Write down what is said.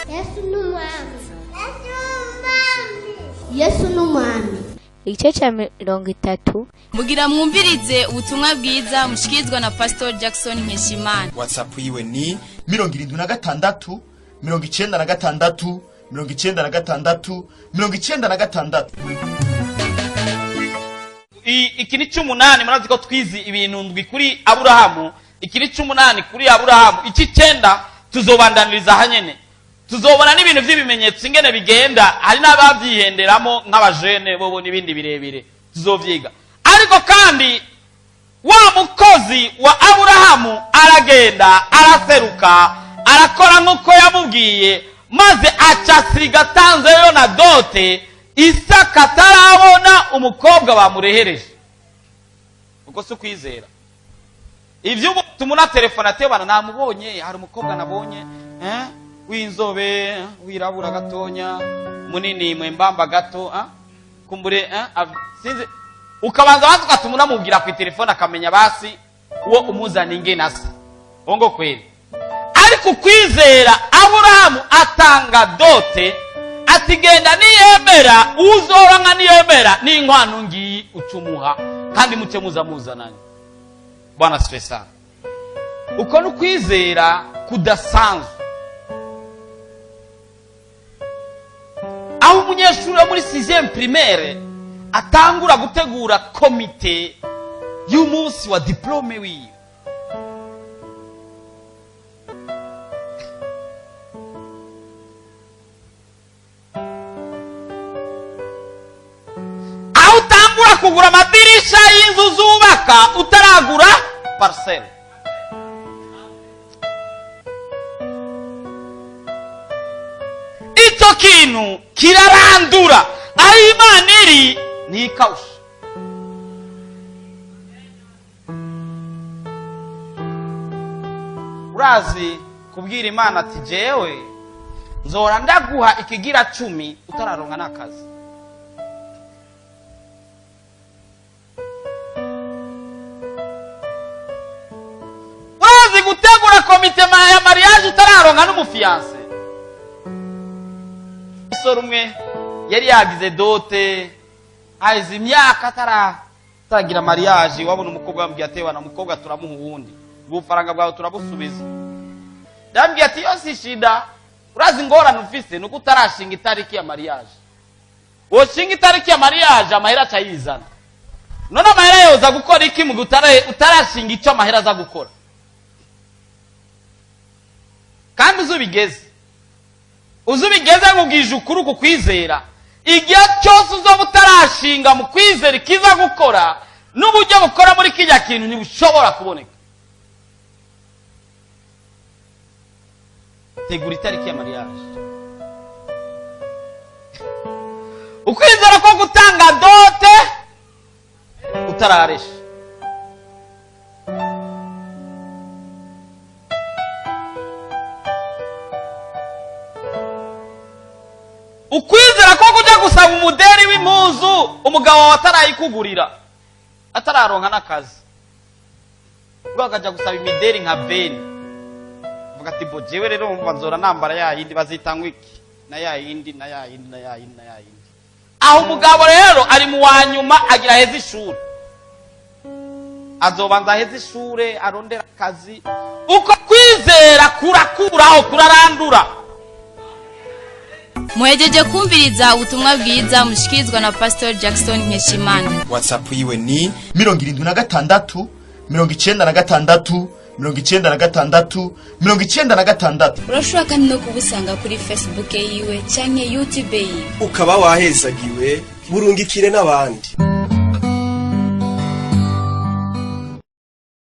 Yesu n'umwami. Yesu n'umwami. Igice cya 30. Mugira mwumvirize ubutumwa bwiza mushikirizwa na Pastor Jackson Nkeshimana. WhatsApp yiwe ni 76 96 96 96. Iki ni cy'umunani. Murazi ko twizi ibintu ndwi kuri Aburahamu. Iki ni cy'umunani kuri Aburahamu. Iki cyenda tuzobandaniriza hanyene, tuzobona n'ibintu by'ibimenyetso ingene bigenda. Hari n'ababyihenderamo nk'abajene bobo n'ibindi birebire tuzovyiga. Ariko kandi wa mukozi wa Aburahamu aragenda, araseruka, arakora nk'uko yamubwiye, maze aca asiga atanzeyo na dote. Isaka atarabona umukobwa bamurehereje. Uko si ukwizera? Ibyo tumuna telefone atebana, namubonye, hari umukobwa nabonye w'inzobe, wirabura gatonya, munini, mwembamba gato, kumbure sinzi. Ukabanza bazi ugatuma unamubwira ku telefone, akamenya basi uwo umuzana ingene asa. Ngo kweli, ariko ukwizera, Aburahamu atanga dote, ati: "Genda, niyemera uzoronka, niyemera n'inkwano ngiyi ucumuha, kandi muce muza muzananye." Bwana asifiwe sana. Uko ni ukwizera kudasanzwe, aho umunyeshuri wo muri sixième primaire atangura gutegura komite y'umunsi wa diplôme wiwe. Aho utangura kugura amadirisha y'inzu zubaka utaragura parcelle. Icyo kintu kirarandura. Aho Imana iri ntikawusha. Urazi kubwira Imana ati: "Jewe nzora ndaguha ikigira 10," utararonka n'akazi. Urazi gutegura komite ya mariage utararonka n'umu fiancé? Umusore umwe yari yagize dote, haheze imyaka ataragira mariage. Wabona umukobwa, bamubwiye ati: "Wana umukobwa turamuha uwundi, ubufaranga bwawe turabusubiza." Yambwiye ati: "Yose ishida, urazi ingorane ufise nuko utarashinga itariki ya mariage. Woshinga itariki ya mariage, amahera aca yizana." None amahera yoza gukora iki mu gihe utarashinga icyo amahera aza gukora? Kandi uzi ubigeze, uzi ubigeze, nkubwije ukuri, ku kwizera, igihe cyose uzoba utarashinga mu kwizera ikiza gukora n'uburyo bukora muri kijya kintu, ntibushobora kuboneka. Tegura itariki ya mariage. Ukwizera ko gutanga dote utararesha. Ukwizera ko kujya gusaba umuderi w'impuzu umugabo wawe atarayikugurira, atararonka n'akazi, ubwo akajya gusaba imideri nka beni, avuga ati: "Bo jewe rero wumva nzora nambara ya yindi bazita ngo iki, na ya yindi, na ya yindi, na ya yindi, na ya yindi." Aho umugabo rero ari mu wa nyuma, agira aheze ishuri, azobanza aheze ishure, arondera akazi. Uko kwizera kurakuraho, kurarandura. Muhejeje kumviriza ubutumwa bwiza mushikirizwa na Pastor Jackson Nkeshimana. WhatsApp yiwe ni 76 96 96 96. Urashobora kandi no kubusanga kuri Facebook yiwe canke YouTube yiwe. Ukaba wahezagiwe, burungikire n'abandi.